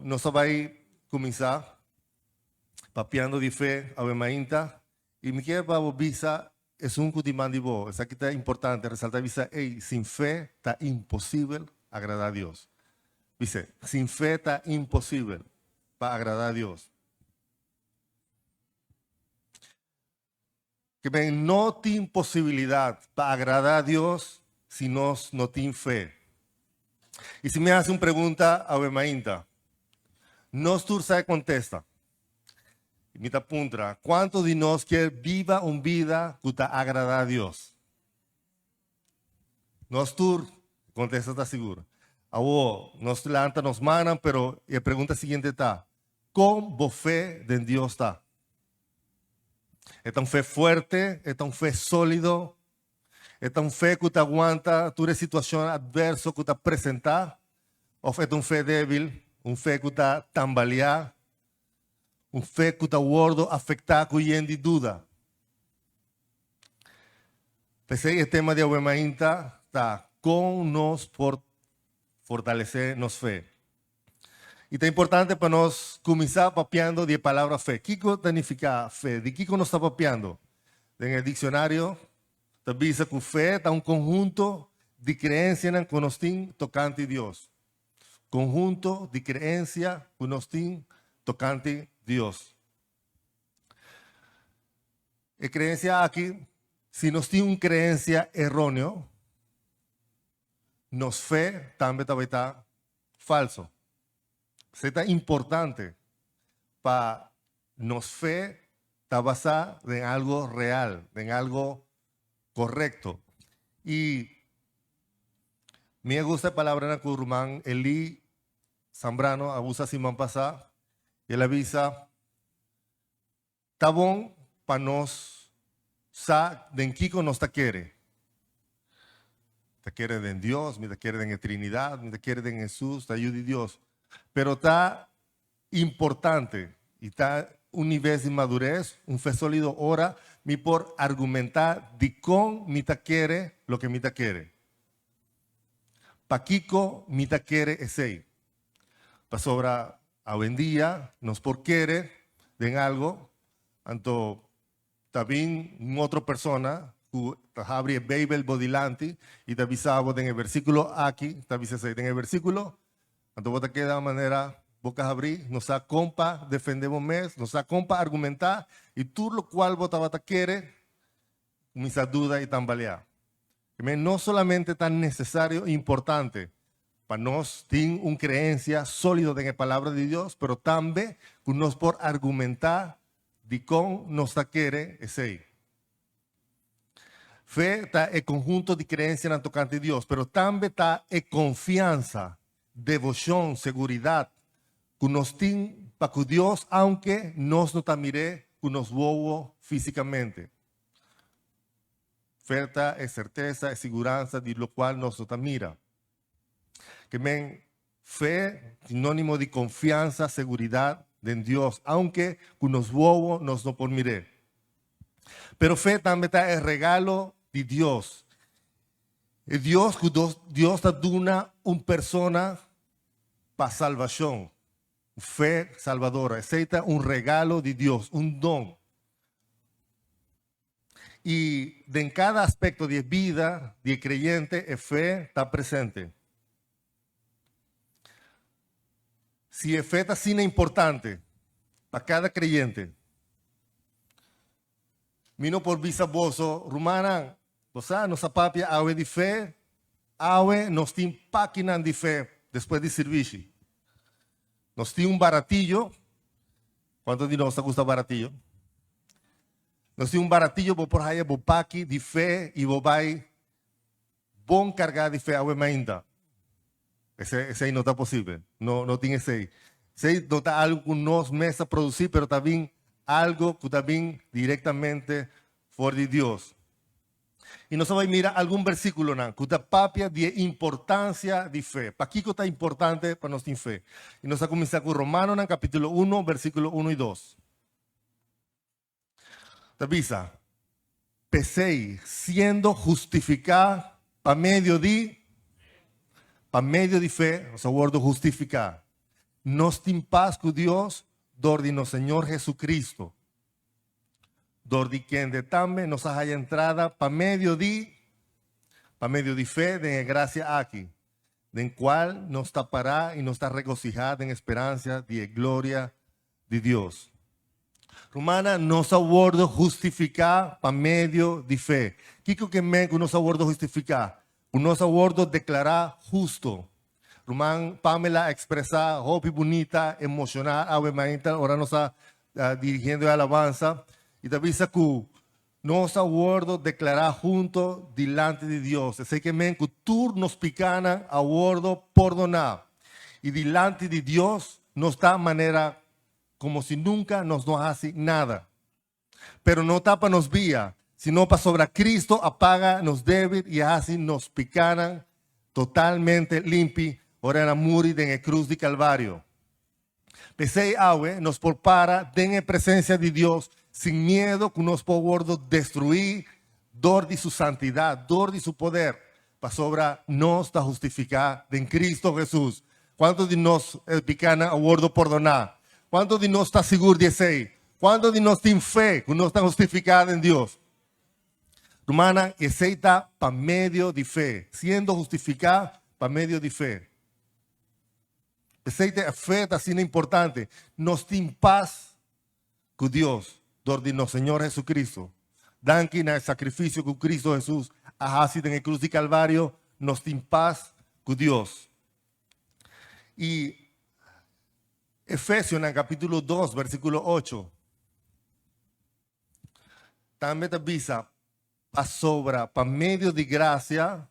Nos ta bai kuminsá papiando di fe awe mainta i mi kier pa bo bisa esun ku tin di bo. Esaki ta importante resaltá bisa, ey, sin fe ta imposibel agradá Dios. Bis'é, sin fe ta imposibel pa agradá Dios. Ke men no tin posibilidat pa agradá Dios si nos no tin fe. I si mi hasi un pregunta awe mainta, nos tur sa e kontesta. Mi ta puntra, kuantu di nos kier biba un bida ku ta agradá Dios? Nos tur, kontesta ta sigur. Awor, nos lanta nos mannan, pero e pregunta siguiente ta, kon bo fe den Dios ta? E ta un fe fuerte, e ta un fe sólido, e ta un fe ku ta aguanta tur e situashon atverso ku ta presentá, òf e ta un fe débil, un fe ku ta tambaleá, un fe ku ta wòrdu afektá ku yen di duda? P'esei e tema di awe mainta ta kon nos por fortalesé nos fe. I ta importante pa nos kuminsá papiando di e palabra fe. Kiko ta nifiká fe? Di kiko nos ta papiando? Den e dikshonario ta bisa ku fe ta un konhunto di kreensianan ku nos tin tokante Dios. Konhunto di kreensia ku nos tin tokante Dios. E kreensia aki, si nos tin un kreensia eróneo, nos fe tambe ta bai ta falso. Esei ta importante pa nos fe ta basá den algo real, den algo korekto. I mi a gusta e palabranan ku ruman Elí Zambrano a usa siman pasá. El a bisa, Ta bon pa nos sa den kiko nos ta kere. Ta kere den Dios, mi ta kere den e Trinidad, mi ta kere den Hesus, ta Yu di Dios. Pero ta importante i ta un nivel di madurez, un fe solido ora mi por argumenta dikon mi ta kere loke mi ta kere. Pakiko mi ta kere esei? Pasobra awendia nos por kere den algo, anto ta bin un otro persona ku ta habri e Beibel bo dilanti i ta bisa bo den e versíkulo aki, ta bisa esei den e versíkulo, anto bo ta keda manera boka habrí, no sa kon pa defendé bo mes, no sa kon pa argumentá i tur lokual bo tabata kere kuminsá duda i tambaleá. Primer, no solamente ta necesario i importante pa nos tin un creencia solido den e Palabra di Dios, pero tambe cu nos por argumenta dicon nos ta kere esey. Fe ta e conhunto di creencianan tocante Dios, pero tambe ta e confiansa, devocion, seguridad cu nos tin pa cu Dios aunke nos no ta mir'é cu nos wowo fisicamente. Fe ta e sertesa, e siguransa di lokual nos no ta mira. Ke men, fe, sinónimo di konfiansa, seguridat den Dios, aunke ku nos wowo nos no por mir'é. Pero fe tambe ta e regalo di Dios. E Dios ku Dios ta duna un persona pa salbashon. Fe salbadora. Esei ta un regalo di Dios, un don. I den kada aspekto di e bida di e kreyente e fe ta presente. Si e fe ta asina importante pa kada kreyente, mi no por bisa boso, Rumannan, bo sa, nos a papia awe di fe, awe nos tin pakinan di fe despues di sirbishi. Nos tin un baratillo. Kuantu di nos ta gusta baratillo? Nos tin un baratillo bo por haya bo paki di fe i bo bai bon kargá di fe awe mainta. Esei, esei no ta posibel. No, no tin esei. Esei no ta algu ku nos mes ta produsí, pero ta bin algu ku ta bin direktamente for di Dios. I nos a bai mira algun bersíkulonan ku ta papia di e importansia di fe. Pakiko ta importante pa nos tin fe? I nos a kuminsá ku Romanonan kapítulo uno, bersíkulo uno i dos. Ta bisa, P'esei, siendo hustifiká pa medio di, pa medio di fe, nos a wòrdu hustifiká. Nos tin pas ku Dios dor di nos Señor Jesucristo, dor di kende tambe nos a haya entrada pa medio di pa medio di fe den e gracia aki, den cual nos ta pará i nos ta regocihá den esperansia di e gloria di Dios. Rumannan, nos a wordo hustifiká pa medio di fe. Kiko ke men ku nos a wordo hustifiká? Ku nos a wordo deklará husto. Ruman Pamela a ekspresá hopi bunita, emoshoná awe mainta ora nos a dirigiendo e alabansa i ta bisa ku nos a wordo deklará hunto dilanti di Dios. Esei ke men ku tur nos pikánan a wordo pordoná i dilanti di Dios nos ta manera komo si nunka nos no a hasi nada. Pero no ta pa nos bia, sino pasobra Cristo a paga nos debit i a hasi nos pikánan totalmente limpi ora el a muri den e krus di Kalvario. P'esei awe nos por para den e presensia di Dios sin miedo ku nos por wordo destruí dor di su santidat, dor di su poder, pasobra nos ta hustifiká den Cristo Hesus. Kuantu di nos e pikánan a wordo pordoná? Kuantu di nos ta sigur di esei? Kuantu di nos tin fe ku nos ta hustifiká den Dios? Rumannan, esei ta pa medio di fe, siendo hustifiká pa medio di fe. P'esei ta e fe ta asina importante. Nos tin pas ku Dios dor di nos Señor Jesucristo. Danki na e sakrifisio ku Cristo Jesus a hasi den e krus di Kalvario, nos tin pas ku Dios. I Efesionan kapítulo 2, versíkulo 8, tambe ta bisa, Pasobra pa medio di grasia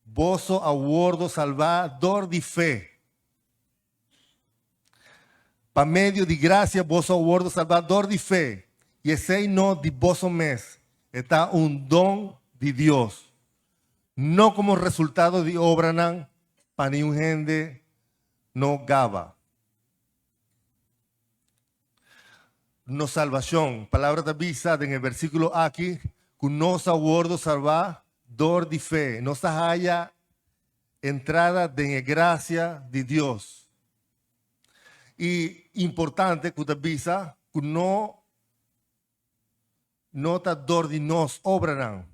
boso a wordo salbá dor di fe. Pa medio di grasia boso a wordo salbá dor di fe, i esei no di boso mes, e ta un don di Dios, no komo resultado di obranan, pa niun hende no gaba. Nos salbashon. Palabra ta bisa den e versíkulo aki ku nos a wordo salbá dor di fe. Nos ta haya entrada den e grasia di Dios. I importante ku ta bisa ku no no ta dor di nos obranan,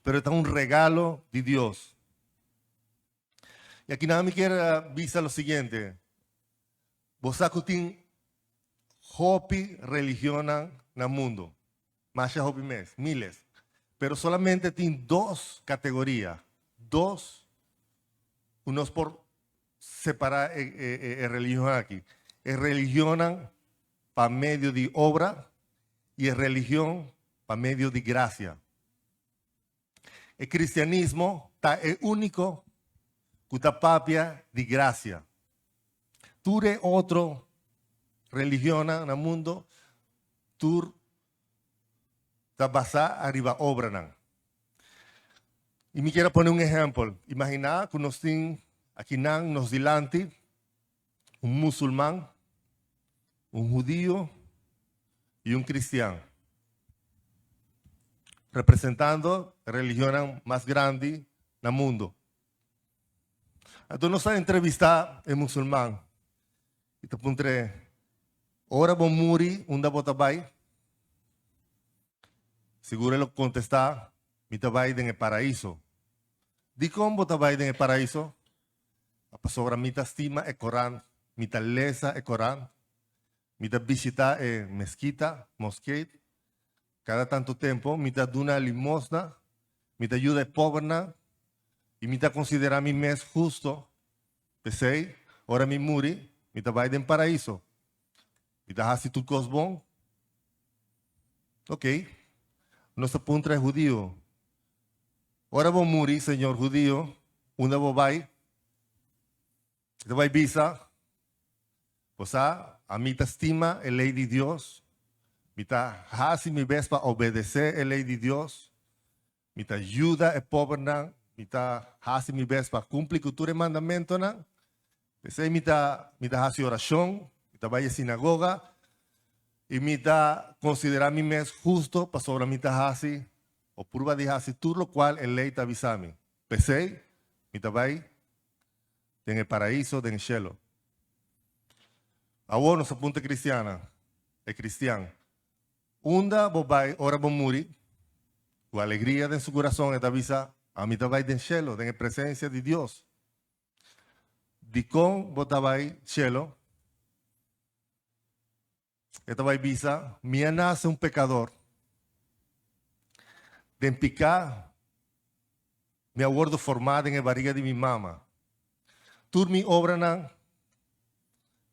pero ta un regalo di Dios. I aki nan mi kier bisa lo siguiente. Bo sa ku tin hopi religionnan na mundo. Masha hopi mes, miles. Pero solamente tin dos kategoria, dos ku nos por separá e e religion aki. E religionnan pa medio di obra i e religion pa medio di grasia. E cristianismo ta e unico cu ta papia di gracia. Tur e otro religionnan na mundo tur ta basa ariba obranan. Y mi kier a pone un ehempel. Imagina cu nos tin akinan nos dilanti un musulman, un hudio y un cristian, representando religionnan mas grandi na mundo. Anto nos a entrevista e musulman y ta puntr'e, Ora bo muri, unda bo ta bai? Sigur el lo contesta, Mi ta bai den e paraiso. Dikon bo ta bai den e paraiso? Pasobra mi ta stima e Koran, mi ta lesa e Koran, mi ta bishita e meskita, moskee, kada tantu tempu, mi ta duna limosna, mi ta yuda e pobernan i mi ta konsiderá mi mes husto. P'esei, ora mi muri, mi ta bai den paraiso. Mi ta hasi tur kos bon. Oké, nos ta puntra e hudio, Ora bo muri, señor hudio, unda bo bai? E ta bai bisa, Bo sa, ami ta stima e lei di Dios, mi ta hasi mi bes pa obedesé e lei di Dios, mi ta yuda e pobernan, mi ta hasi mi bes pa kumpli ku tur e mandamentonan. P'esei mi ta mi ta hasi orashon, mi ta bai e sinagoga i mi ta konsiderá mi mes husto pasobra mi ta hasi o purba di hasi tur lokual e lei ta bisa mi. P'esei mi ta bai den e paraiso, den e shelu. Awor nos a puntra cristiannan, e cristian, Unda bo bai ora bo muri? Ku alegria den su kurason e ta bisa, Ami ta bai den shelo, den e presensia di Dios. Dikon bo ta bai shelo? E ta bai bisa, Mi a nase un pekador. Den piká mi a wordu formá den e bariga di mi mama. Tur mi obranan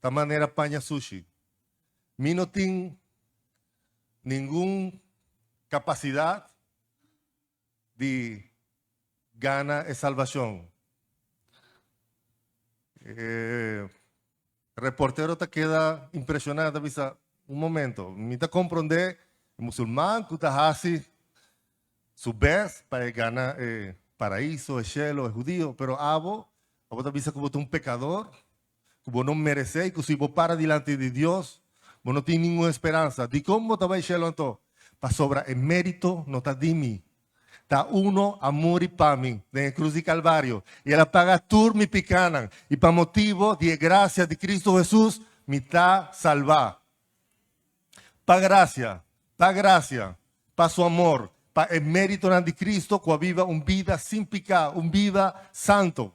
ta manera paña sushi. Mi no tin ningun kapasidat di gana e salbashon. E reportero ta keda impreshoná, ta bisa, Un momento, mi ta komprondé e musulman ku ta hasi su bes pa e gana e paraiso, e shelo, e hudio, pero abo, abo ta bisa ku bo ta un pekador, ku bo no meresé i ku si bo para dilanti di Dios, bo no tin ningun speransa. Dikon bo ta bai shelu anto? Pasobra e mérito no ta di mi. Ta uno a muri pa mi den e krus di Kalvario, i el a paga tur mi pikánan, i pa motibu di e grasia di Kristu Hesus mi ta salbá. Pa grasia, pa grasia, pa su amor, pa e méritonan di Kristu ku a biba un bida sin piká, un bida santu.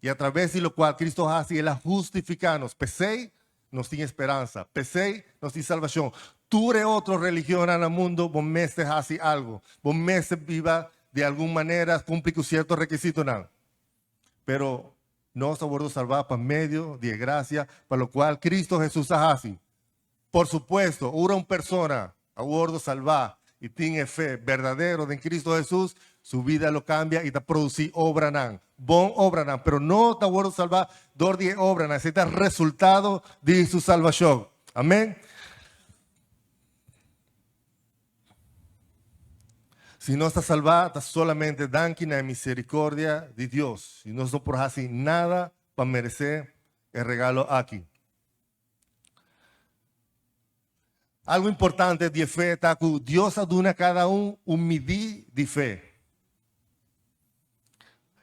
I atraves di lokual Kristu hasi, el a hustifiká nos. P'esei nos tin speransa. P'esei nos tin salbashon. Tur e otro religionnan na mundu, bo mester hasi algu. Bo mester biba di algun manera, kumpli ku sierto rekisitonan. Pero nos a wòrdu salbá pa medio di e grasia pa lokual Kristu Hesus a hasi. Por supuesto, ora un persona a wòrdu salbá i tin e fe berdadero den Kristu Hesus, su bida lo kambia i ta produsí obranan, bon obranan, pero no ta wòrdu salbá dor di e obranan, esei ta resultado di su salbashon. Amén. Si nos ta salbá, ta solamente danki na e misericordia di Dios, i nos no por hasi nada pa meresé e regalo aki. Algo importante di e fe ta ku Dios a duna kada un un midí di fe.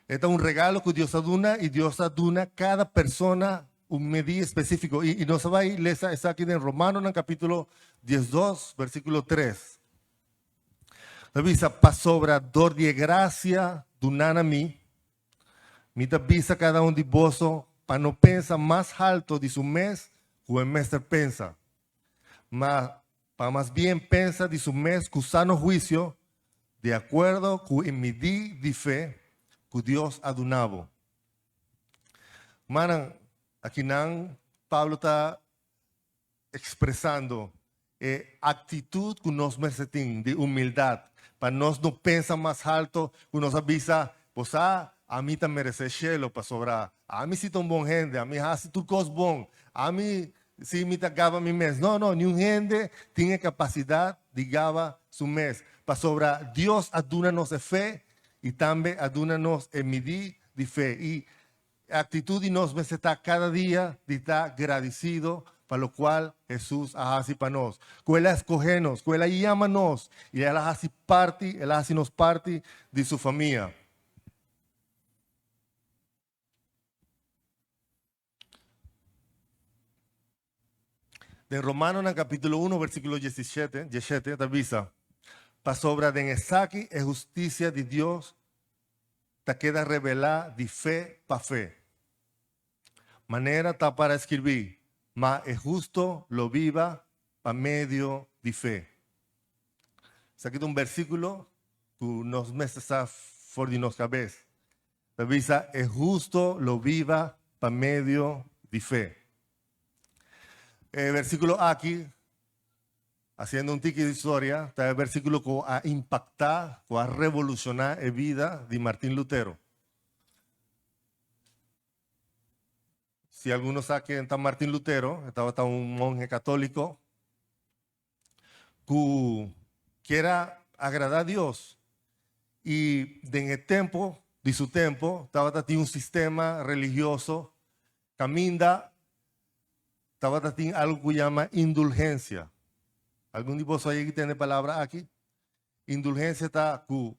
E ta un regalo ku Dios a duna i Dios a duna kada persona un medí espesífiko. I, i nos a bai lesa esaki den Romanonan kapítulo 12, versíkulo 3. Ta bisa, pasobra dor di e grasia duná na mi, Mi ta bisa kada un di boso pa no pensa mas halto di su mes ku e mester pensa, ma pa mas bien pensa di su mes ku sano huisio, di akuerdo ku e midí di fe ku Dios a duna bo. Manan, akinan Pablo ta ekspresando e aktitut ku nos mester tin di humildat, pa nos no pensa mas halto ku nos a bisa, Bo sa, ami ta meresé shelu pasobra ami si ta un bon hende, ami hasi tur kos bon, ami si mi ta gaba mi mes. No, no, niun hende tin e kapasidat di gaba su mes, pasobra Dios a duna nos e fe i tambe a duna nos e midí di fe. I E actitud di nos mester ta cada dia di ta gradicido pa locual Jesus a haci pa nos. Cu El a escoge nos, cu El a yama nos y El a haci parti, El a haci nos parti di su famia. Den Romanonan capítulo 1 versículo 17, 17 ta bisa, Pasobra den esaki e husticia di Dios ta keda revelá di fe pa fe. Manera ta para skirbí, Ma e husto lo biba pa medio di fe. Esaki ta un versíkulo ku nos mester sa for di nos kabes. Ta bisa, E husto lo biba pa medio di fe. E versíkulo aki Haciendo un tiki di historia, ta e versiculo cu a impacta, cu a revoluciona e bida di Martin Lutero. Si alguno sa ken ta Martin Lutero, e tabata un monhe catolico cu kier a agrada Dios y den e tempo di su tempo tabata tin un sistema religioso caminda Tabata tin algu ku yama indulgensia. Algun di boso a yega tende e palabra aki? Indulgensia ta ku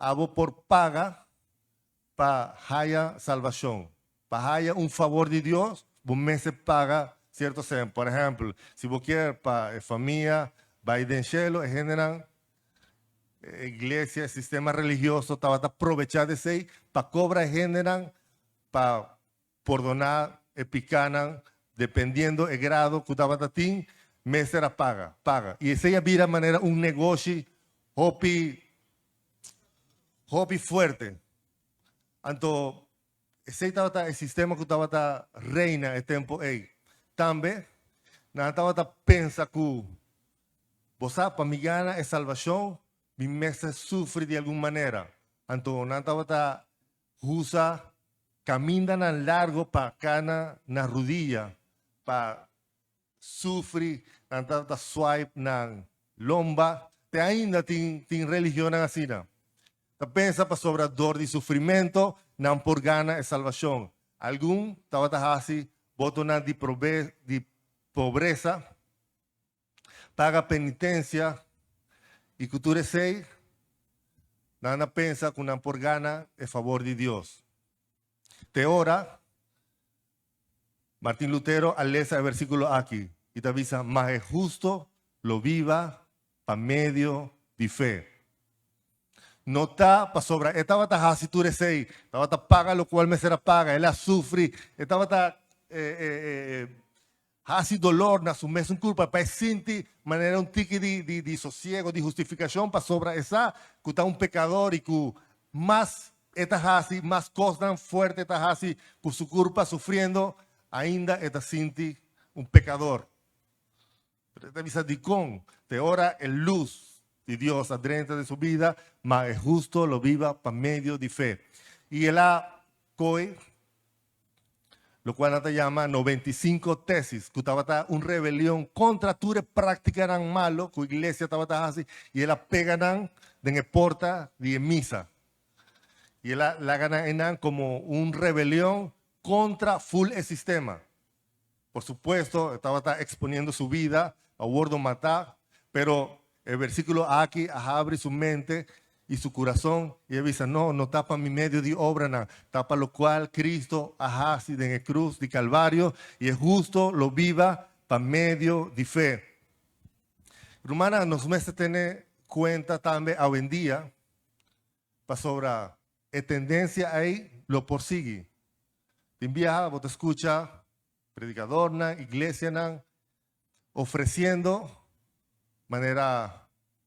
abo por paga pa haya salbashon, pa haya un fabor di Dios, bo mester paga cierto cen. Por ehempel, si bo kier pa e famia bay den cielo, e hendenan, e iglesia, e sistema religioso tabata probecha di esey pa cobra e hendenan pa pordoná e pikánan dependiendo e grado ku tabata tin, mester a paga, paga. I esei a bira manera un negoshi hopi, hopi fuerte. Anto esei tabata e sistema ku tabata reina e tempu ei. Tambe nan tabata pensa ku bo sa pa mi gana e salbashon mi mester sufri di algun manera. Anto nan tabata Usa kamindanan largo pa kana na rudia pa sufri, nan tabata swipe nan lomba. Te ainda tin tin religionnan asina. Ta pensa pasobra dor di sufrimento nan por gana e salbashon. Algun tabata hasi botonan di probe di pobresa, paga penitencia y cu tur esey nan a pensa cu nan por gana e favor di Dios. Te ora Martin Lutero a lesa e versiculo aki y ta bisa, Ma e husto lo biba pa medio di fe. No ta pasobra e tabata haci tur esey, tabata paga locual mester a paga, el a sufri, e tabata Hasi dolor na su mesun kurpa pa e sinti manera un tiki di di di sosiego, di hustifikashon pasobra e sa ku ta un pekador i ku mas e ta hasi, mas kosnan fuerte e ta hasi ku su kurpa sufriendo, ainda e ta sinti un pekador. Pero e ta bisa dikon te ora e lus di Dios a drenta den su bida, ma e husto lo biba pa medio di fe. I el a koi locual nan ta yama 95 tesis, cu tabata un rebelion contra tur e practicanan malo cu iglesia tabata haci, y el a pega nan den e porta di e misa. Y el a laga nan einan como un rebelion contra full e sistema. Por supuesto, e tabata exponiendo su vida pa wordo mata, pero e versiculo aki a habri su mente y su curason y a bisa, No, no ta pa mi medio di obranan, ta pa locual Cristo a haci den e cruz di Calvario, y e husto lo biba pa medio di fe. Rumannan, nos mester tene cuenta tambe awendia, pasobra e tendencia ey lo por sigui. Tin biaha bo ta scucha predicadornan, iglesianan ofreciendo manera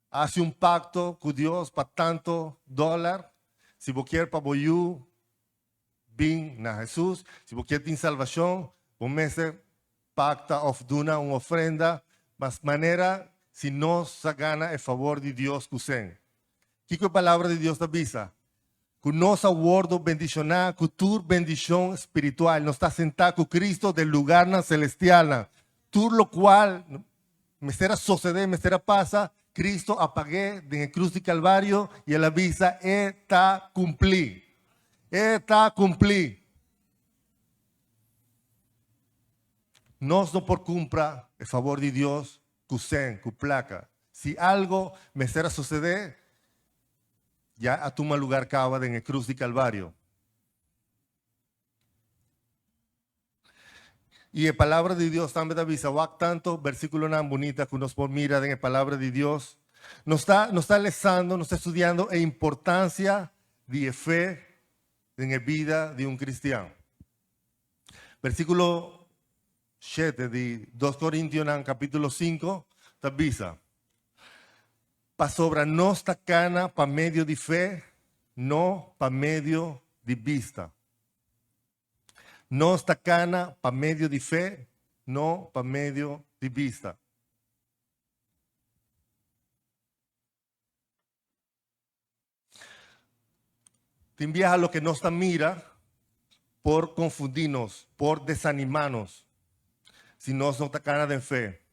haci un pacto cu Dios pa tanto dollar, si bo kier pa bo yu bin na Jesus, si bo kier tin salvacion, bo mester pacta of duna un ofrenda, mas manera si nos sa gana e favor di Dios cu sen. Kico e palabra di Dios ta bisa? Ku nos a wordo bendishoná ku tur bendishon spiritual. Nos ta sentá ku Cristo den lugarnan selestialnan. Tur lokual mester a sosodé, mester a pasa, Cristo a pag'é den e krus di Kalvario i el a bisa, E ta kumplí. E ta kumplí. Nos no por kumpra e fabor di Dios ku sen, ku plaka. Si algo mester a sosodé, ya a tuma lugar caba den e cruz di Calvario. Y e palabra di Dios tambe ta bisa, wak tanto versiculonan bunita cu nos por mira den e palabra di Dios. Nos ta, nos ta lesando, nos ta estudiando e importancia di e fe den e bida di un cristian. Versiculo 7 di 2 Corintionan capítulo 5 ta bisa, Pasobra nos ta kana pa medio di fe, no pa medio di bista. Nos ta kana pa medio di fe, no pa medio di bista. Tin biaha loke nos ta mira por konfundí nos, por desanimá nos, si nos no ta kana den fe.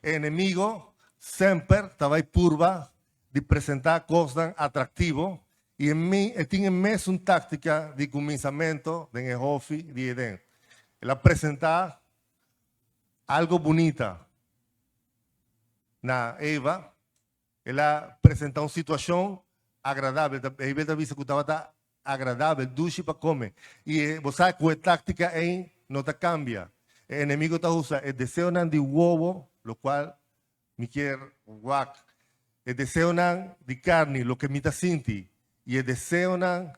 E enemigo semper ta bai purba di presentá kosnan atraktivo i e mi e tin e mesun táktika di kuminsamentu den e hofi di Edén. El a presentá algo bunita na Eva, el a presentá un situashon agradabel. E Biblia ta bisa ku tabata. agradabel, dushi pa kome. I bo sa ku e táktika ei no ta kambia. E enemigo ta usa e deseonan di wowo, lokual mi kier wak, e deseonan di karni, loke mi ta sinti, i e deseonan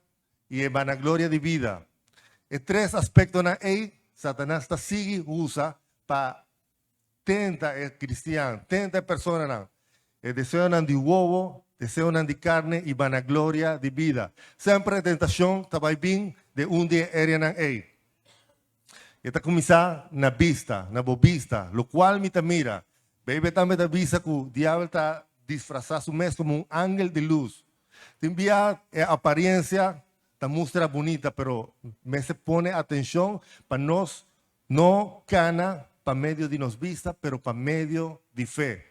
i e vanagloria di bida. E tres aspektonan ei Satanas ta sigui usa pa tenta e kristian, tenta e personanan. E deseonan di wowo, deseonan di karne i vanagloria di bida. Semper e tentashon ta bai bin den un di e areanan ei. E ta kuminsá na bista, na bo bista, lokual mi ta mira. Beibel tambe ta bisa ku diabel ta disfrasá su mes komo un angel di lus. Tin bia e apariencia ta mustra bunita, pero mester pone atencion pa nos no cana pa medio di nos bista, pero pa medio di fe.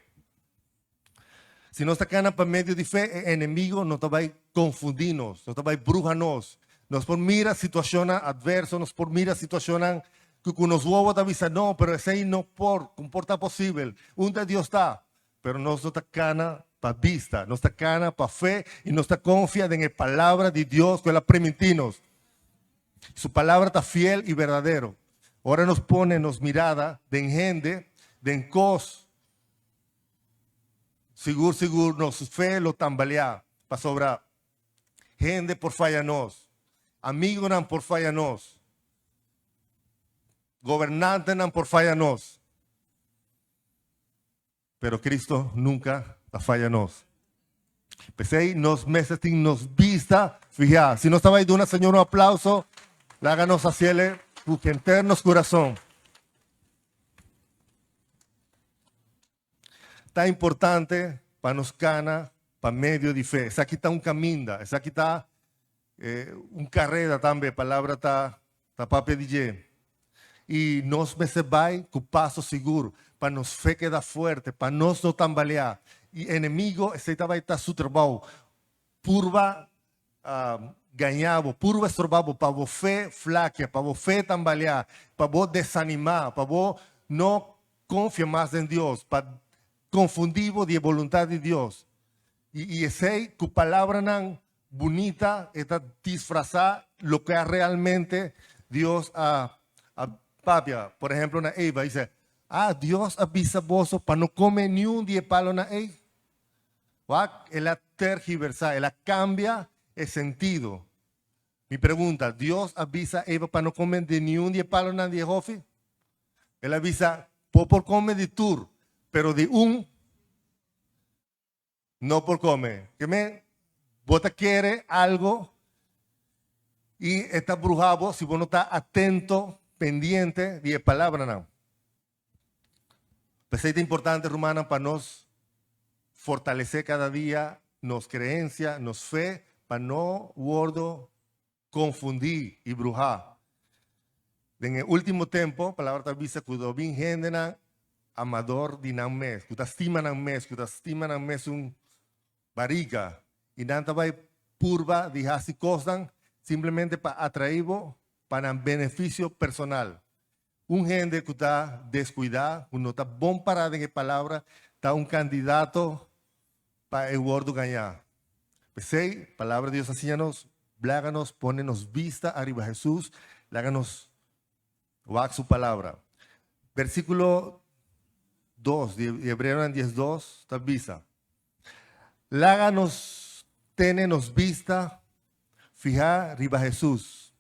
Si nos ta cana pa medio di fe, e enemigo no ta bay confundi nos, no ta bay bruha nos. Nos por mira situacionnan adverso, nos por mira situacionnan cu cu nos wowo ta bisa no, pero esey no por, con por ta posibel? Unda Dios ta? Pero nos no ta kana pa bista, nos ta kana pa fe i nos ta konfia den e Palabra di Dios ku el a primintí nos. Su Palabra ta fiel i berdadero. Ora nos pone nos mirada den hende, den kos, sigur sigur nos fe lo tambaleá, pasobra hende por faya nos, amigonan por faya nos, gobernantenan por faya nos. Pero Cristo nunca ta faya nos. P'esei nos mester tin nos bista fihá. Si nos ta bai duna Señor un aplauso, laga nos haciele ku henter nos kurason. Ta importante pa nos kana pa medio di fe. Esaki ta un kaminda, esaki ta eh, un kareda tambe, palabra ta ta papia di dje. I nos mester bai ku paso sigur pa nos fe keda fuerte, pa nos no tambaleá. I enemigo, esei ta bai ta su trabou, purba gañá bo, purba estorba bo pa bo fe flakia, pa bo fe tambaleá, pa bo desanimá, pa bo no konfia mas den Dios, pa konfundí bo di e boluntat di Dios. I esei ku palabranan bunita e ta disfrasá loke a realmente Dios a a papia. Por ehemplo na Eva dice, ah, Dios a bisa boso pa no come niun di e palonan ei. Wak, el a tergiversá, el a cambia e sentido. Mi pregunta, Dios a bisa Eva pa no come di niun di e palonan di e hofi? El a bisa, bo por come di tur, pero di un No por come. Ke men, bo ta kere algo i e ta bruha bo si bo no ta atento, pendiente di e palabranan. P'esei ta importante, rumannan, pa nos fortalesé kada dia nos kreensia, nos fe, pa no wordo konfundí i bruhá. Den e último tempo, palabra ta bisa ku lo bin hendenan amador di nan mes, ku ta stima nan mes, ku ta stima nan mesun bariga, i nan ta bai purba di hasi kosnan simplemente pa atraí bo pa nan benefisio personal. Un hende ku ta deskuidá, ku no ta bon pará den e palabra, ta un kandidato pa e wòrdu gañá. P'esei, Palabra di Dios ta siña nos, Laga nos pone nos bista ariba Hesus, laga nos wak su palabra. Versíkulo dos di Hebreonan diesdos ta bisa, Laga nos tene nos bista fihá riba Hesus.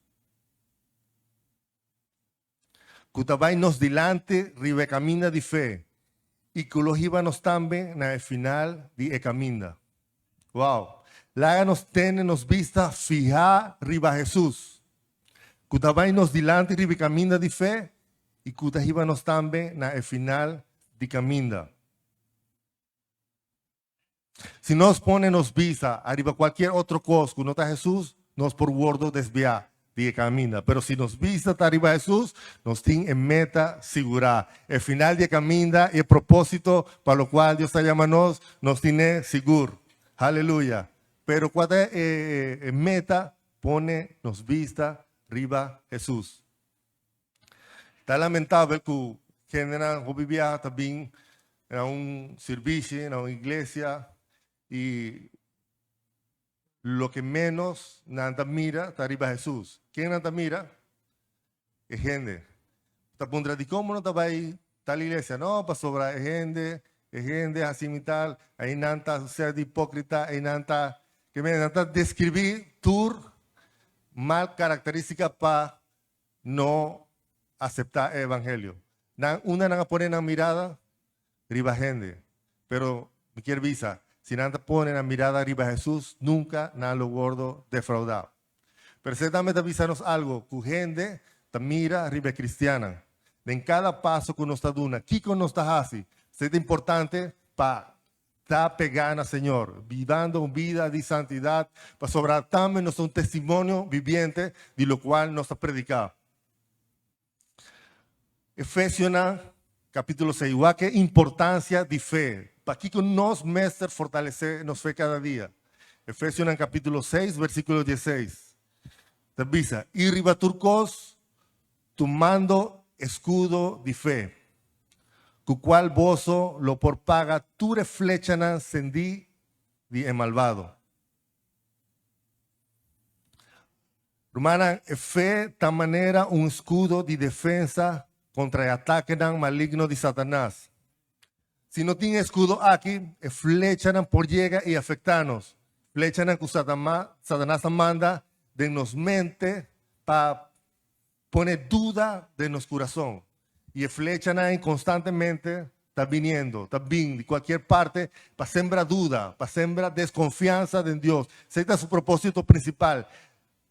Ku ta bai nos dilanti riba e kaminda di fe i ku lo hiba nos tambe na e final di e kaminda. Wow! Laga nos tene nos bista fihá riba Hesus, ku ta bai nos dilanti riba e kaminda di fe i ku ta hiba nos tambe na e final di kaminda. Si nos pone nos bista ariba cualkier otro cos cu no ta Jesús, nos por wordo desbia di e caminda. Pero si nos bista ta riba Jesús, nos tin e meta sigurá. E final di e caminda y e propósito pa locual Dios ta yama nos, nos tin'é sigur. Haleluya! Pero cua ta e meta? Pone nos bista riba Jesús. Ta lamentabel ku hendenan hopi biaha ta bin na un sirbishi, na un iglesia i Loke ménos nan ta mira ta riba Hesus. Ken nan ta mira? E hende. Ta puntra dikon bo no ta bai tal iglesia? No, pasobra e hende, e hende hasi mi tal, ei nan ta ser di hipókrita, ei nan ta, ke men nan ta deskribí tur mal karakterístika pa no aseptá e evangelio. Nan, unda nan a pone nan mirada? Riba hende. Pero mi kier bisa, si nan ta pone nan mirada riba Hesus, nunka nan lo wordo defraudá. Pero esei tambe ta bisa nos algo, ku hende ta mira riba e kristiannan. Den kada paso ku nos ta duna, kiko nos ta hasi? Esei ta importante pa ta pegá na Señor, bibando un bida di santidat, pasobra tambe nos ta un testimonio bibiente di lokual nos ta prediká. Efesionan capítulo 6. Wak e importancia di fe. Pakiko nos mester fortalece nos fe cada dia? Efesionan capítulo 6, versículo 16. Ta bisa, I riba tur cos, tumando escudo di fe, cu cual boso lo por paga tur e flechanan sendí di e malbado. Rumannan, e fe ta manera un escudo di defensa contra e atakenan maligno di Satanas. Si no tin e escudo aki, e flechanan por yega i afecta nos. Flechanan cu Satanas ta manda den nos mente pa Pone duda den nos kurason. I e flechanan ei konstantemente ta biniendo, ta bin di kualkier parte pa sembra duda, pa sembra deskonfiansa den Dios. Esei ta su propósito prinsipal,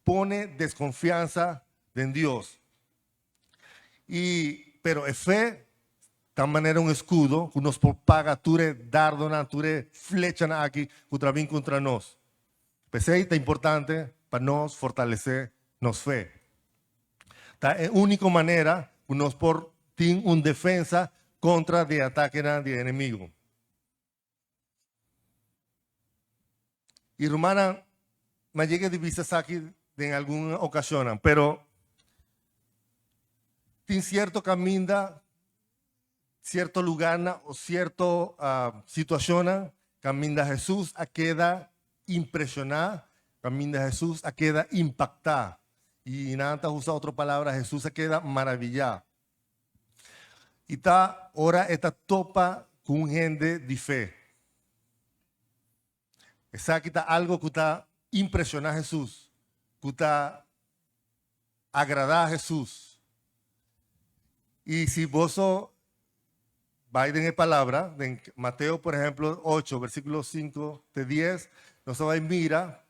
pone deskonfiansa den Dios. I, pero e fe ta manera un eskudo ku nos por paga tur e dardonan, tur e flechanan aki ku ta bin kontra nos. P'esei ta importante pa nos fortalesé nos fe. Ta e úniko manera ku nos por tin un defensa kontra di e atakenan di e enemigu. I rumannan, mi a yega di bisa esaki den algun okashonnan, pero tin sierto kaminda, sierto lugarnan o sierto situashonnan kaminda Hesus a keda impreshoná, kaminda Hesus a keda impaktá. I nan ta usa otro palabra, Hesus a keda maravillá. I ta ora e ta topa ku un hende di fe. Esaki ta algo ku ta impreshoná Hesus, ku ta agradá Hesus. I si boso bai den e palabra, den Mateo por ehemplo 8, versíkulo 5 te 10, nos ta bai mira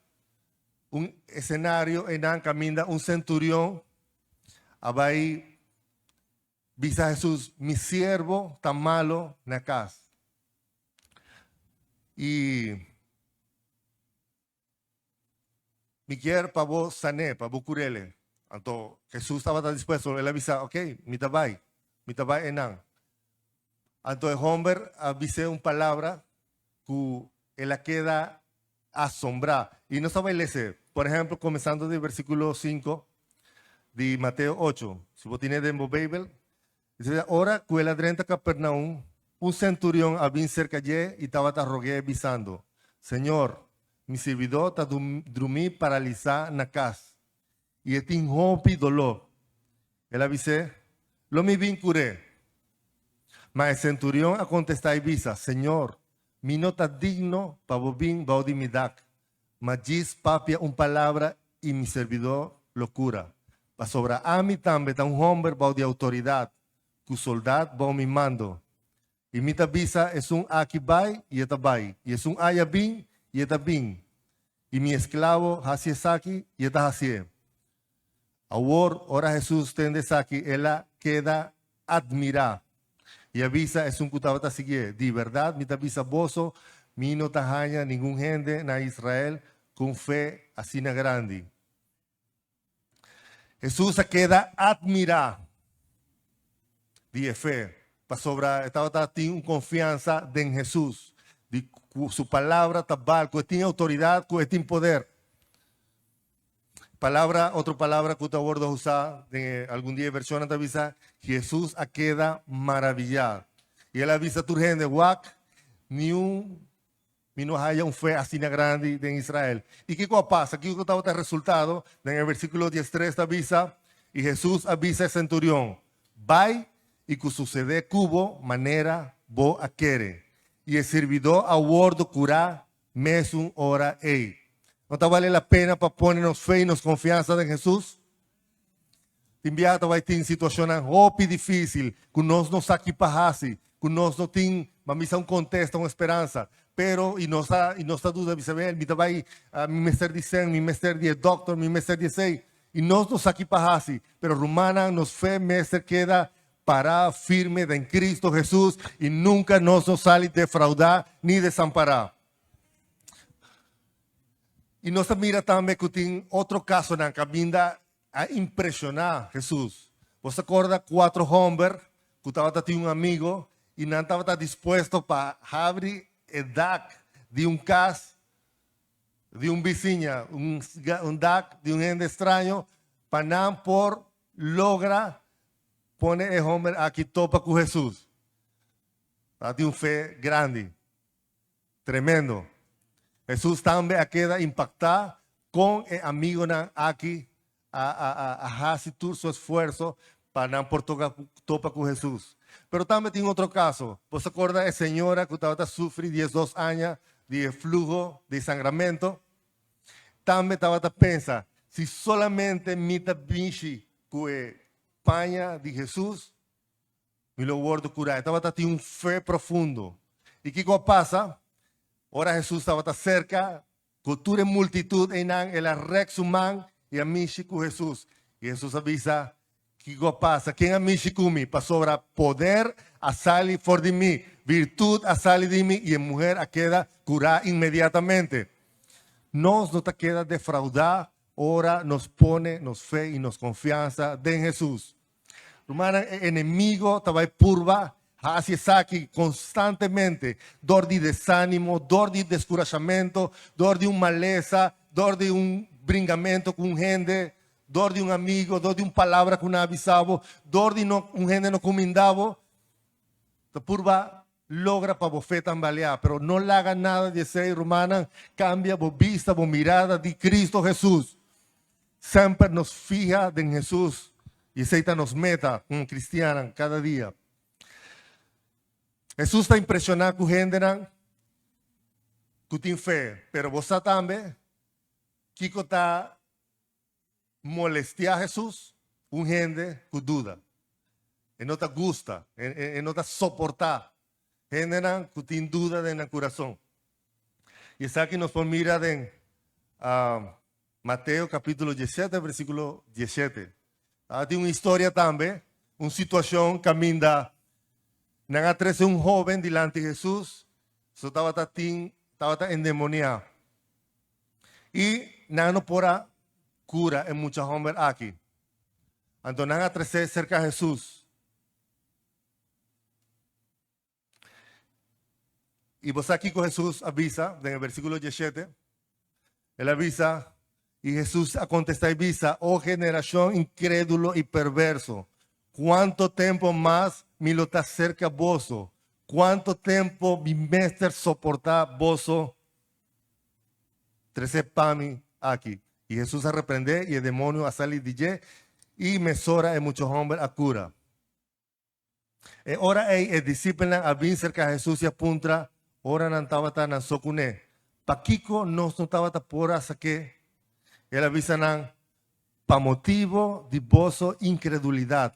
un esenario einan kaminda un senturion a bai bisa Hesus, Mi siervo ta malo na kas. I mi kier pa bo san'é, pa bo kur'é. Anto Hesus tabata dispuesto, el a bisa, Ok, mi ta bai, mi ta bai einan. Anto e homber a bis'é un palabra ku el a keda asombrá. I nos ta bai les'é. Por ehèmpel, kuminsando di versíkulo 5 di Mateo 8. Si bo tine den bo Beibel, dice, Ora ku el a drenta Kapernaum, un senturion a bin serka dje i tabata rog'é bisando, Señor, mi sirbidó ta drumí paralisá na kas, i e tin hopi doló. El a bis'é, Lo mi bin kur'é. Ma e senturion a kontestá i bisa, Señor, mi no ta digno pa bo bin bou di mi dak, ma djis papia un palabra i mi serbidó lo kura. Pasobra ami tambe ta un hòmber bou di outoridat, ku soldat bou mi mando. I mi ta bisa esun aki bai, i e ta bai, i esun aya bin, i e ta bin, i mi esklabo hasi esaki, i e ta hasié. Awor, ora Hesus tende esaki, el a keda admirá i a bisa esun ku tabata siguié, Di bèrdat mi ta bisa boso, mi no ta haña ningun hende na Israel ku un fe asina grandi. Hesus a keda admirá di e fe, pasobra e tabata tin un konfiansa den Hesus, di ku su palabra ta bal, ku e tin outoridat, ku e tin poder. Palabra, otro palabra ku ta wòrdu usá den algun di e vershonnan ta bisa, Hesus a keda maravillá. I el a bisa tur hende, Wak, niun. Mi no haya un fe asina grandi den Israel. I kiko a pasa? Kiko tabata e resultado? Den e versíkulo 13 ta bisa, I Hesus a bisa e senturion, Bai i ku susedé ku bo manera bo a kere. I e sirbidó a wòrdu kurá mesun ora ei. No ta bale la pena pa pone nos fe i nos konfiansa den Hesus? Tin biaha ta bai tin situashonnan hopi difísil ku nos no sa ki pa hasi, ku nos no tin, ban bisa un kontesta, un speransa. Pero i nos ta i nos ta duda bisa bel mi ta bai mi mester di sèn, mi mester di e dòkter, mi mester di esei. I nos no sa ki pa hasi. Pero rumannan nos fe mester keda pará firme den Cristo Hesus i nunka nos no sali defraudá ni desampará. I nos ta mira tambe ku tin otro kasonan kaminda a impreshoná Hesus. Bo ta korda kuatro hòmber ku tabata tin un amigo i nan tabata dispuesto pa habri e dak di un kas di un bisiña, un dak di un hende straño, pa nan por logra pone e hòmber aki topa ku Hesus. Tabatin un fe grandi. Tremendo. Hesus tambe a keda impaktá kon e amigonan aki a a a hasi tur su esfuerso pa nan por toka topa ku Hesus. Pero tambe tin otro kaso. Bo sa korda e señora ku tabata sufri 12 aña di e fluho di sangramento? Tambe tabata pensa, Si solamente mi ta bishi ku e paña di Hesus, Mi lo wordo curá. E tabata tin un fe profundo. I kiko a pasa? Ora Hesus tabata serka, ku tur e multitud einan, el a rek su man i a mishi ku Hesus. I Hesus a bisa, Kiko a pasa? Ken a mishi ku mi? Pasobra poder a sali for di mi, virtud a sali di mi, i e muher a keda curá inmediatamente. Nos no ta keda defraudá ora nos pone nos fe i nos konfiansa den Hesus. Rumannan, e enemigo ta bai purba hasi esaki konstantemente dor di desánimo, dor di deskurashamento, dor di un malesa, dor di un bringamento ku un hende, dor di un amigo, dor di un palabra ku nan a bisa bo, dor di no un hende no kuminda bo. Ta purba logra pa bo fe tambaleá, pero no laga nada di esei, rumannan, kambia bo bista, bo mirada di Cristo Hesus. Semper nos fiha den Hesus i esei ta nos meta komo kristiannan kada dia. Hesus ta impreshoná ku hendenan ku tin fe, pero bo sa tambe kiko ta molestiá Hesus? Un hende ku duda. E no ta gusta, e no ta soportá hendenan ku tin duda den nan kurason. I esaki nos por mira den Mateo capítulo 17, versículo 17. Tabatin un historia tambe, un situacion caminda nan a trece un joven dilanti Jesús, so tabata tin, tabata endemoniá. I nan no por a cura e mucha homber aki. Anto nan a trece cerca Jesús. I bo sa kiko Hesus a bisa den e versíkulo 17? El a bisa, I Hesus a kontestá i bisa, O generashon inkrédulo i perverso, kuantu tempu mas mi lo ta serka boso? Kuantu tempu mi mester soportá boso? Tres'é pa mi aki. I Hesus a reprendé, i e demonio a sali di dje, i mesora e mucha hòmber a kura. E ora ei e disipelnan a bin serka Hesus i a puntra, ora nan tabata nan so kuné, Pakiko nos no tabata por a sak'é? El a bisa nan, Pa motibu di boso inkredulidat.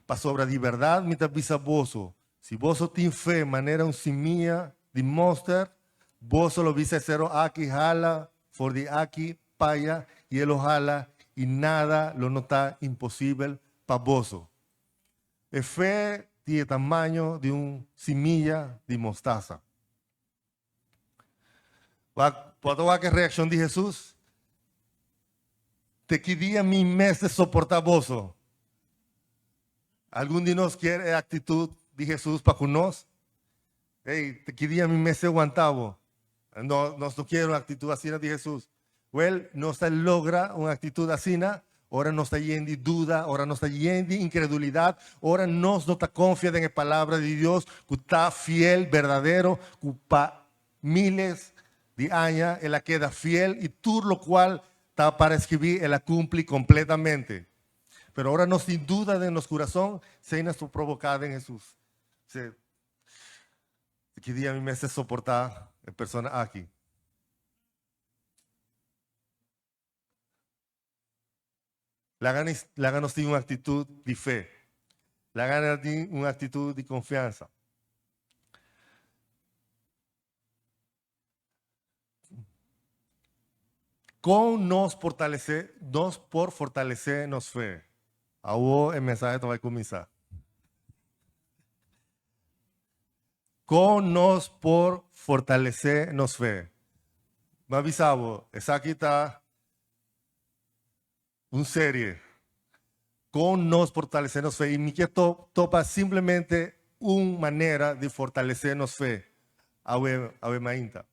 Pasobra di bèrdat mi ta bisa boso, si boso tin fe manera un simia di mòster, boso lo bisa e sero aki, Hala for di aki pa aya, i e lo hala, i nada lo no ta imposibel pa boso. E fe di e tamaño di un similla di mostaza. Wak, por ta wak e reaccion di Jesus? Te ki dia mi mester soporta boso? Algun di nos kier e actitud di Jesus pa cu nos? Hey, te ki dia mi mester wanta bo? No, nos no kier un actitud asina di Jesus. Wel, nos ta logra un actitud asina ora nos ta yen di duda, ora nos ta yen di incredulidad, ora nos no ta confia den e Palabra di Dios cu ta fiel, berdadero, cu pa. Miles di aña el a keda fiel i tur lokual ta para eskibí el a kumpli kompletamente. Pero ora nos tin duda den nos kurason, esei nos por proboká den Hesus. Se, ki dia mi mester soportá e persona aki? Laga laga nos tin un aktitut di fe. Laga nos tin un aktitut di konfiansa. Kon nos fortalesé, nos por fortalesé nos fe? Awo e mensahe ta bai kuminsá. Kon nos por fortalesé nos fe? Mi a bisa bo, esaki ta un serie. Kon nos fortalesé nos fe? I mi ke topa simplemente un manera di fortalesé nos fe awe, awe mainta.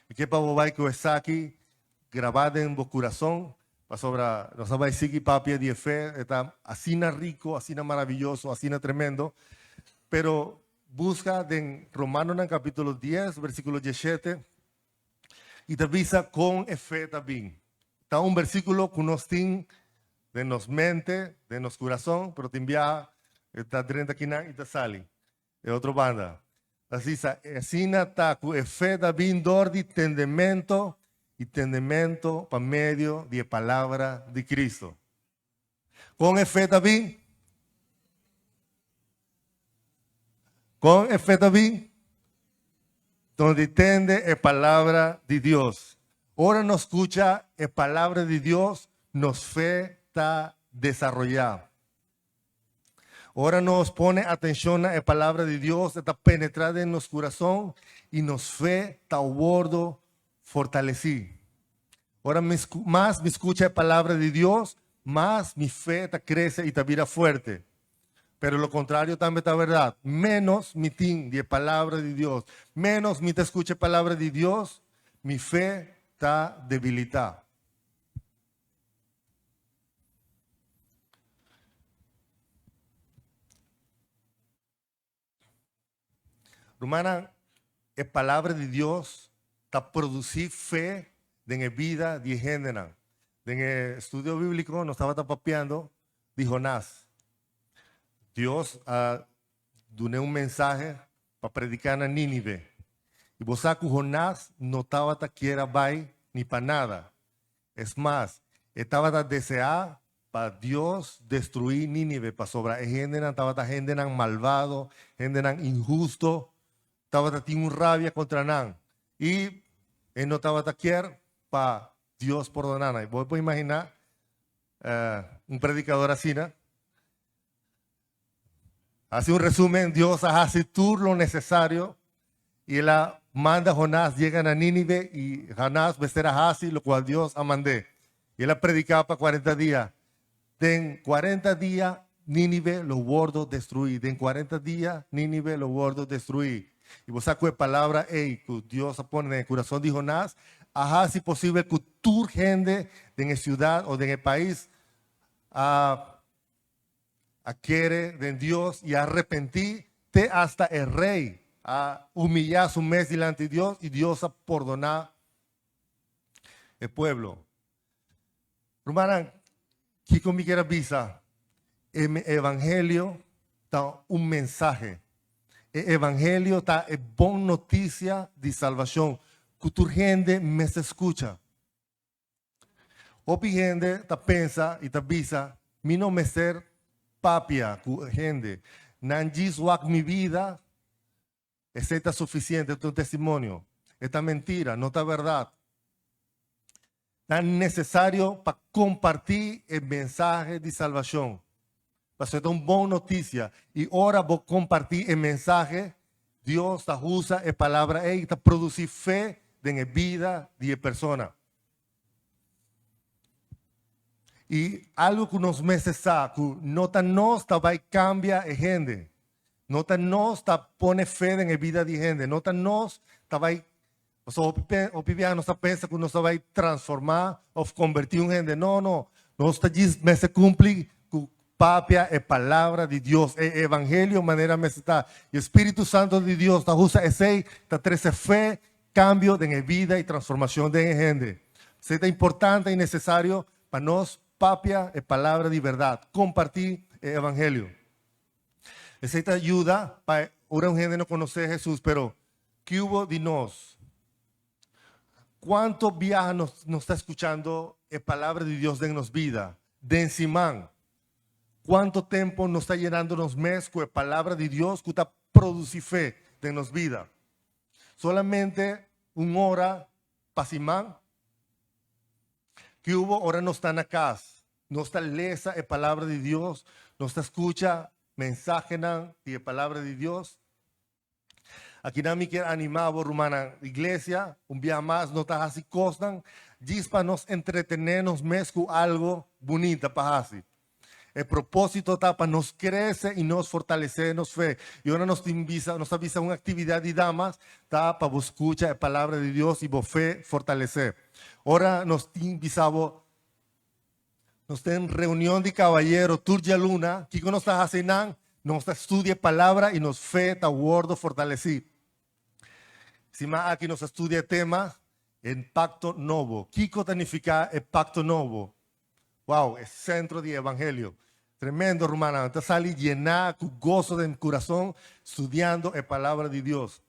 Mi ke pa bo bai ku esaki grabá den bo kurason, pasobra nos a bai sigui papia di e fe, e ta asina riko, asina maraviyoso, asina tremendo. Pero buska den Romanonan kapítulo dies, versíkulo dieshete, i ta bisa kon e fe ta bin. Ta un versíkulo ku nos tin den nos mente, den nos kurason, pero tin biaha e ta drenta kinan i ta sali e otro banda. Ta bisa, asina ta ku e fe ta bin dor di tendemento i tendemento pa medio di e palabra di Cristo. Kon e fe ta bin? Kon e fe ta bin? Donde tende e palabra di Dios. Ora nos skucha e palabra di Dios, nos fe ta desaroyá. Ora nos pone atenshon na e palabra di Dios, e ta penetrá den nos kurason i nos fe ta wòrdu fortalesí. Ora mi mas mi skucha e palabra di Dios, mas mi fe ta krese i ta bira fuerte. Pero lo kontrario tambe ta bèrdat. Ménos mi tin di e palabra di Dios, ménos mi ta skucha e palabra di Dios, mi fe ta debilitá. Rumannan, e palabra di Dios ta produsí fe den e bida di e hendenan. Den e estudio bíbliko nos tabata papiando di Jonás. Dios a dun'é un mensahe pa prediká na Nínive. I bo sa ku Jonás no tabata kier a bai ni pa nada. Es mas, e tabata deseá pa Dios destruí Nínive pasobra e hendenan tabata hendenan malbado, hendenan inhusto, tabata tin un rabia kontra nan i e no tabata kier pa Dios pordoná nan. Bo por imaginá un predikador asina? Hasi un resumen, Dios a hasi tur lo necesario y el a manda Jonás llega na Nínive y Jonás mester a hasi lo cual Dios a mand'é. Y el a predica pa cuarenta dia. Den cuarenta dia Nínive lo wordo destruí. Den cuarenta dia Nínive lo wordo destruí. Y bo sa cu e palabra ey cu Dios a pone den e curason di Jonás a hasi posibel cu tur hende den e ciudad o den e pais a a kere den Dios i a arepentí te asta e rei a humillá su mes dilanti di Dios i Dios a pordoná e pueblo. Rumannan, kiko mi kier a bisa? E evangelio ta un mensahe. E evangelio ta e bon notisia di salbashon ku tur hende mester skucha. Hopi hende ta pensa i ta bisa, Mi no mester papia ku hende. Nan djis wak mi bida, esei ta sufisiente, ta un testimonio. E ta mentira, no ta bèrdat. Ta nesesario pa kompartí e mensahe di salbashon, pasobra e ta un bon notisia. I ora bo kompartí e mensahe, Dios ta usa e palabra ei i ta produsí fe den e bida di e persona. I algu ku nos mester sa, ku no ta nos ta bai kambia e hende. No ta nos ta pone fe den e bida di hende. No ta nos ta bai, pasobra hopi hopi biaha nos ta pensa ku nos ta bai transformá òf kombertí un hende. No, no. Nos ta djis mester kumpli ku papia e palabra di Dios, e evangelio manera mester ta. I e Spiritu Santo di Dios ta usa esei, ta trese fe. kambio den e bida i transformashon den e hende. Esei ta importante i nesesario pa nos papia e palabra di bèrdat, kompartí e evangelio. Esei ta yuda pa ora un hende no konosé Hesus, pero kiubo di nos? Kuantu biaha nos nos ta skuchando e palabra di Dios den nos bida, den siman? Kuantu tempu nos ta yenando nos mes ku e palabra di Dios ku ta produsí fe den nos bida? Solamente un ora pa siman? Kiubo ora nos ta na kas, nos ta lesa e palabra di Dios, nos ta skucha mensahenan di e palabra di Dios? Akinan mi kier animá bo rumannan, iglesia un bia mas no ta hasi kosnan djis pa nos entretené nos mes ku algo bunita pa hasi. E propósito ta pa nos krese i nos fortalesé nos fe. I ora nos tin bisa, nos ta bisa un aktividat di damas, ta pa bo skucha e palabra di Dios i bo fe fortalesé. Ora nos tin bisa bo, Nos ten reunion di cabayero tur djaluna. Kico nos ta haci nan? Nos ta studia e palabra y nos fe ta wordo fortaleci. Siman aki nos a studia e tema e pacto nobo. Kico ta nifica e pacto nobo? Wow, e centro di e evangelio. Tremendo rumannan. Ta sali llena cu gozo den curason studiando e palabra di Dios.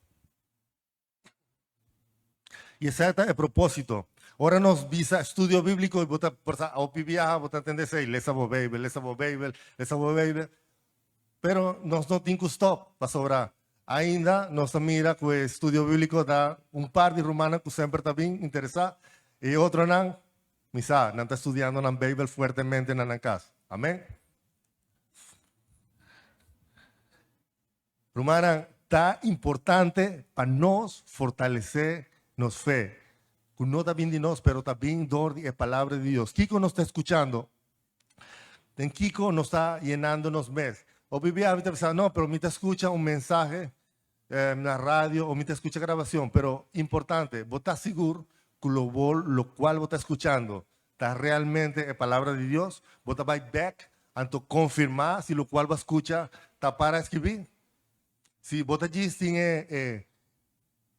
I esei ta e propósito. Ora nos bisa estudio bíbliko, bo ta por sa hopi biaha bo ta tende esei, lesa bo Beibel, lesa bo Beibel, lesa bo Beibel. Pero nos no tin ku stòp, pasobra ainda nos ta mira ku e estudio bíbliko ta un par di rumannan ku semper ta bin interesá i e otronan, mi sa, nan ta studiando nan Beibel fuertemente na nan kas. Amèn. Rumannan, ta importante pa nos fortalesé nos fe, ku no ta bin di nos, pero ta bin dor di e Palabra di Dios. Kiko nos ta skuchando? Den kiko nos ta yenando nos mes? Hopi bia mi ta bisa, no, pero mi ta skucha un mensahe na radio o mi ta skucha grabacion, pero importante, bo ta sigur ku lo bo lokual bo ta skuchando ta realmente e Palabra di Dios? Bo ta bai bek anto konfirmá si lokual bo a skucha ta para skibí? Si bo ta djis tin e e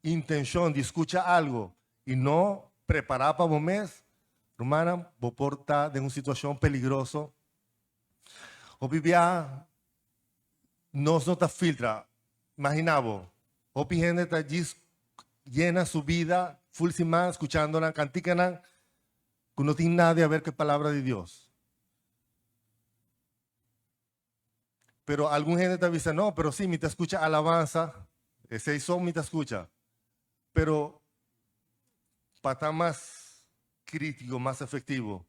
intenshon di skucha algu i no prepará pa bo mes, rumannan, bo por ta den un situashon peligroso. Hopi biaha nos no ta filtra. Imaginá bo, hopi hende ta djis yena su bida ful siman skuchando nan kantikanan ku no tin nada di haber ku e Palabra di Dios. Pero algun hende ta bisa, no, pero sí, mi ta skucha alabansa, esei so mi ta skucha. Pero pa ta mas krítiko, mas efektivo,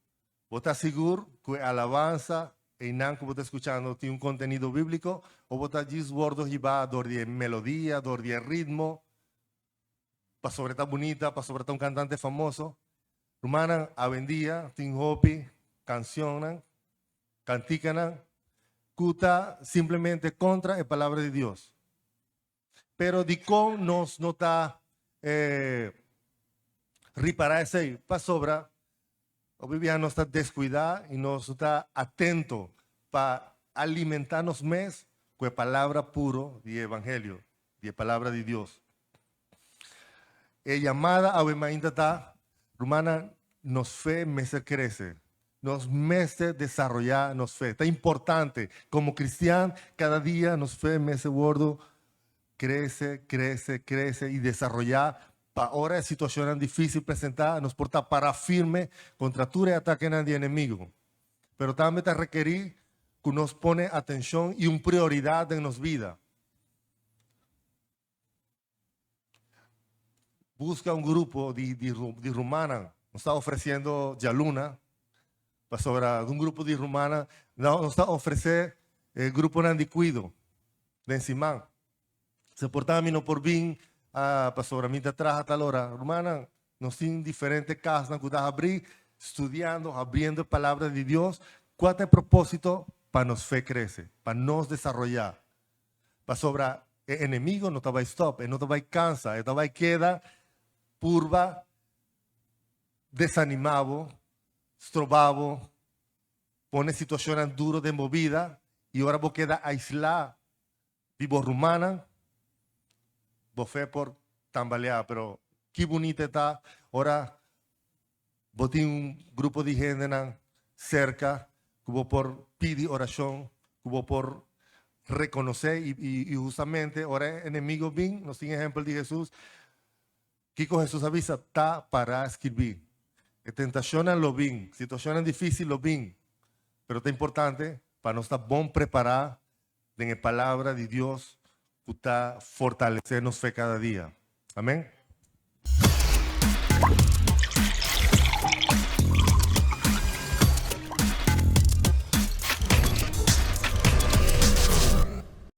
Bo ta sigur ku e alabansa einan ku bo ta skuchando tin un kontenido bíbliko o bo ta djis wordo hibá dor di e melodia, dor di e ritmo, pasobra e ta bunita, pasobra ta un kantante famoso? Rumannan, awendia tin hopi kansionnan, kantikanan ku ta simplemente kontra e Palabra di Dios. Pero dikon nos no ta ripará esei? Pasobra hopi biaha nos ta deskuidá i nos no ta atento pa alimentá nos mes ku e palabra puro di e evangelio, di e palabra di Dios. E yamada awe mainta ta, Rumannan, nos fe mester krese. Nos mester desaroyá nos fe. Ta importante komo kristian kada dia nos fe mester wòrdu krese, krese, krese i desaroyá pa ora e situashonnan difísil presentá nos por ta pará firme kontra tur e atakenan di enemigu. Pero tambe ta rekerí ku nos pone atenshon i un prioridat den nos bida. Busca un grupo di, di, di rumannan. Nos ta ofreciendo djaluna, pasobra un grupo di rumannan, nos ta ofrece e gruponan di cuido den siman. Se por ta mi no por bin, ah, pasobra mi ta traha tal ora. Rumannan, nos tin diferente casnan cu ta habri, studiando, abriendo e palabra di Dios. Cua ta e proposito? Pa nos fe crece, pa nos desaroya. Pasobra e enemigo no ta bai stop, e no ta bai cansa, e ta bai keda purba desanima bo, stroba bo, pone situacionnan duro den bo bida y ora bo keda aisla di bo rumannan, bo fe por tambalea, pero. Ki bunita ta ora bo tin un grupo di hendenan serka ku bo por pidi orashon, ku bo por rekonosé i hustamente ora e enemigo bin, nos tin ehèmpel di Hesus. Kiko Hesus a bisa? Ta pará skirbí. E tentashonnan lo bin, situashonnan difísil lo bin, pero ta importante pa nos ta bon prepará den e Palabra di Dios ku ta fortalesé nos fe kada dia. Amèn.